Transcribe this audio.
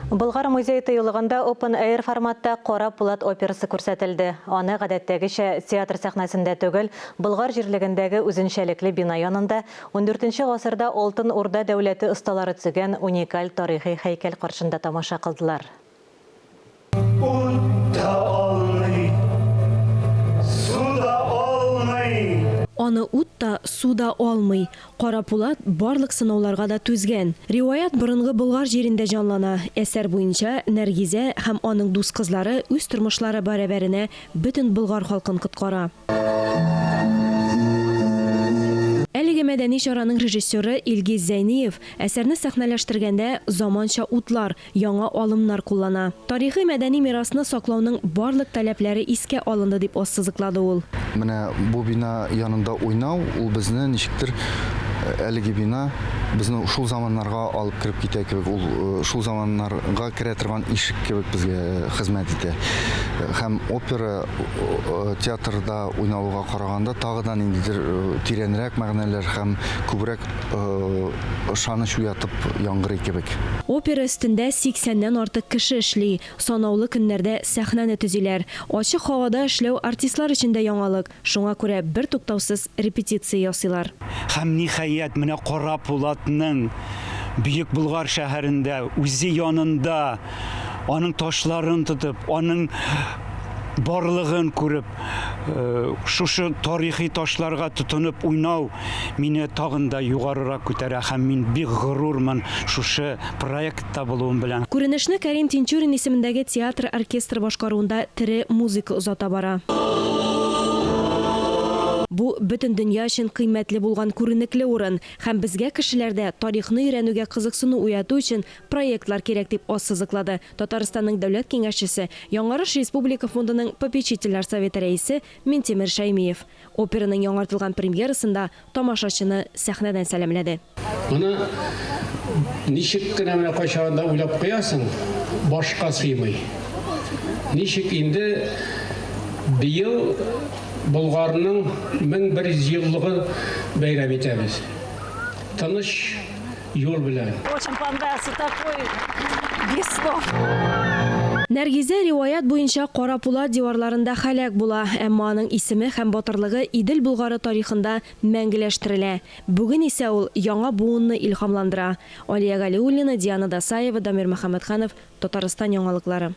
Болгар музей-тыюлыгында Open Air форматта Кара пулат операсы күрсәтелде. Аны, гадәттәгечә, театр сәхнәсендә түгел, Болгар җирлегендәге үзенчәлекле бина янында, ундүртенче гасырда Алтын Урда дәүләте осталары төзегән уникаль тарихи һәйкәл каршында тамаша кылдылар. Ут та алмый, су да алмый. Аны ут та, су да алмый. Кара пулат барлык сынауларга да түзгән. Риваять борынгы Болгар җирендә җанлана. Әсәр буенча, Нәргизә һәм аның дус кызлары үз тормышлары бәрабәренә бөтен болгар халкын коткара. Әлеге мәдәни чараның режиссеры Илгиз Зәйниев әсәрне сәхнәләштергәндә заманча утлар, яңа алымнар куллана. Тарихи-мәдәни мирасны саклауның барлык таләпләре искә алынды, дип ассызыклады ул. Менә бу бина янында уйнау, ул безне ничектер, әлеге бина безне шул заманнарга алып кереп китә кебек, ул шул заманнарга керә торган ишек кебек безгә хезмәт итә. Һәм опера театрда уйналуга караганда тагы да ниндидер тирәнрәк мәгънәләр һәм күбрәк ышаныч уятып яңгырый кебек. Опера өстендә сиксәннән артык кеше эшли. Санаулы көннәрдә сәхнәне төзиләр. Ачык һавада эшләү артистлар өчен дә яңалык, шуңа күрә бертуктаусыз репетиция ясыйлар. Һәм, ниһаять, менә Кара Пулатның Бөек Болгар шәһәрендә, үзе янында, аның ташларын тотып, аның барлыгын күреп, Шушы тарихи ташларга тотынып уйнау мине тагын да югарырак күтәрә һәм мин бик горурмын шушы проектта булуым белән. Күренешне Кәрим Тинчурин исемендәге театр оркестры башкаруында тере музыка озата бара. Бу, бөтен дөнья өчен кыйммәтле булган күренекле урын һәм безгә кешеләрдә тарихны өйрәнүгә кызыксыну уяту өчен проектлар кирәк, дип ассызыклады Татарстанның Дәүләт Киңәшчесе, Яңарыш республика фондының Попечительләр советы рәисе Минтимер Шәймиев. Операның яңартылган премьерасында тамашачыны сәхнәдән сәламләде. Моны ничек кенә менә кайчагында уйлап куясың, башка сыймый. Ничек инде быел Болгарның 1100 еллыгы бәйрәм итәбез. Тыныч юл белән. Очень понравился такой, без слов. Нәргизә риваять буенча Кара Пулат диварларында һәлак була, әмма аның исеме һәм батырлыгы Идел Болгары тарихында мәңгеләштерелә. Бүген исә ул яңа буынны илһамландыра. Алия Галиуллина, Диана Дасаева, Дамир Мөхәммәтханов, Татарстан яңалыклары.